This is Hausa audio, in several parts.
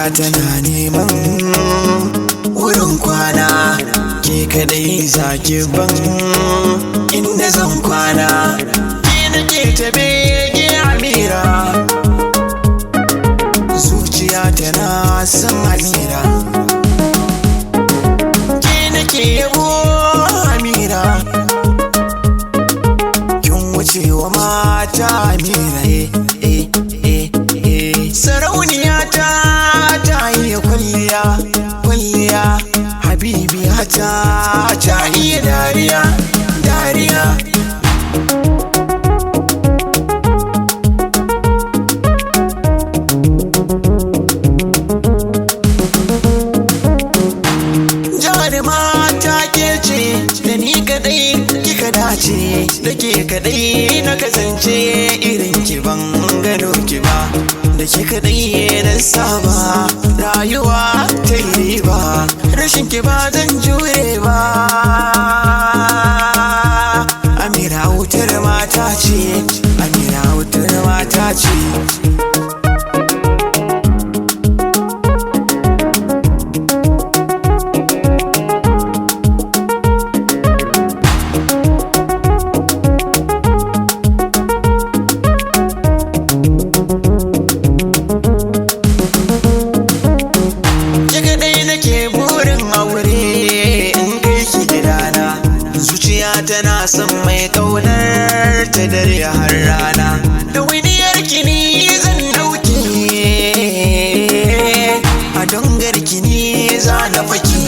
Zuciya tana neman wurin kwana, ke kadai zaki ban inda zan kwana. Ke nake ta bege Amira, zuciya tana son Amira. Ke nake yabo Amira, kin wuce wa mata Amira. Eh, eh, eh, eh. Sarauniya ta ta iya kwalliya, kwalliya. Habibi ta ta iya dariya, dariya. Jaruma ta ke ce da ni kadai kika dace, da ke kadai na kasance, irin ki ban gano ki ba, da ke kadai na saba rayuwa ta yi riba, rashin ki ba zan jure ba. Amira wutar mata ce, Amira wutar mata ce. Ke kadai nake burin aure in kai ki gidana. Zuciya tana son mai kaunar ta dare har rana. Ɗawainiyar ki ni zan dauke, a dongar ki ni za na fake.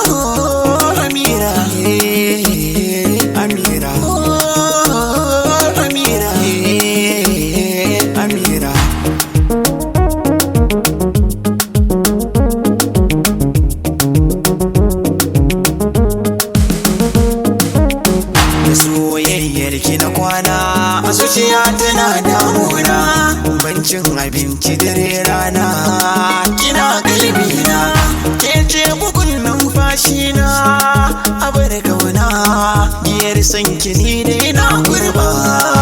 Oh, Amira, eh, Amira, oh, Amira, eh, Amira. Da soyayyar ki na kwana, a zuciya tana damuna, bancin abinci dare rana kina kalbina, ke ce bugun numfashi na, a bar kauna giyar san ki ni dai na gurba.